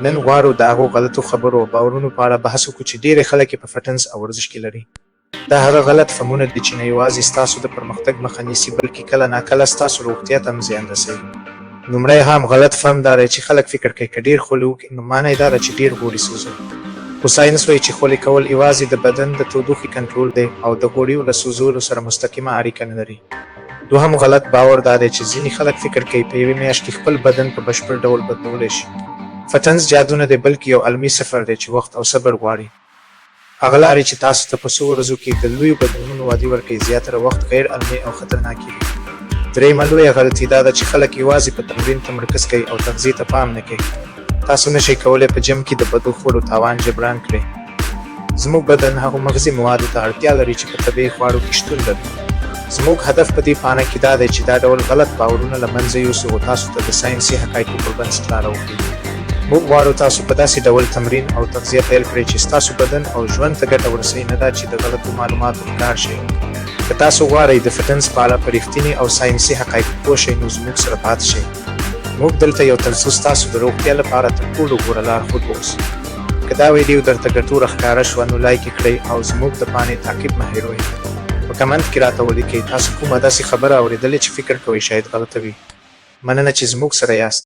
نن غواړو د هغو غلطو خبرو او باورونو په اړه بحث وکړو چې ډېری خلک یې په فټنس او ورزش کې لري. دا هغه غلط فهمونه دي چې نه یوازې ستاسو د پرمختګ مخه نیسي، بلکې کله ناکله ستاسو روغتیا ته هم زیان رسوي. لومړی عام غلط فهم دا دی چې خلک فکر کوي که ډېر خولې وکړي نو معنی یې دا ده چې ډېر غوړي سوځوي. خو ساینس وایي چې خولې کول یوازې د بدن د تودوخې کنټرول دی او د غوړیو له سوځولو سره مستقیمه اړیکه نه لري. دوهم غلط باور دا دی چې ځینې خلک فکر کوي په یوې میاشت کې خپل بدن په بشپړ ډول بدلولی شي. فټنس جادو نه دی، بلکې یو علمي سفر دی چې وخت او صبر غواړي. هغه لارې چې تاسو ته په څو ورځو کې د لویو بدلونونو وعدې ورکوي، زیاتره وخت غیر علمي او خطرناکې دي. درېیمه لویه غلطي دا ده چې خلک یوازې په تمرین تمرکز کوي او تغذیې ته پام نه کوي. تاسو نه شئ کولی په جم کې د بدو خوړو تاوان جبران کړئ. زموږ بدن هغو مغزي موادو ته اړتیا لري چې په طبیعي خواړو کې شتون لري. زموږ هدف په دې پاڼه کې دا دی چې دا ډول غلط باورونه له منځه یوسو او تاسو ته د ساینسي حقایقو پر بنسټ لاره وښیو. موږ غواړو تاسو په داسې ډول تمرین او تغذیه پیل کړئ چې ستاسو بدن او ژوند ته ګټه ورسوي، نه دا چې د غلطو معلوماتو ښکار شئ. که تاسو غواړئ د فټنس په اړه په رښتیني او ساینسي حقایقو پوه شئ، نو زموږ سره پاتې شئ. موږ دلته یو ترڅو ستاسو د روغتیا لپاره تر ټولو غوره لارښود واوسو. که دا ویډیو درته ګټوره ښکاره شوه نو لایک یې کړئ او زموږ د پاڼې تعقیب مه هېروئ. په کمنت کې راته ولیکئ تاسو کومه داسې خبره اورېدلې چې فکر کوئ شاید غلطه وي. مننه چې زموږ سره یاست.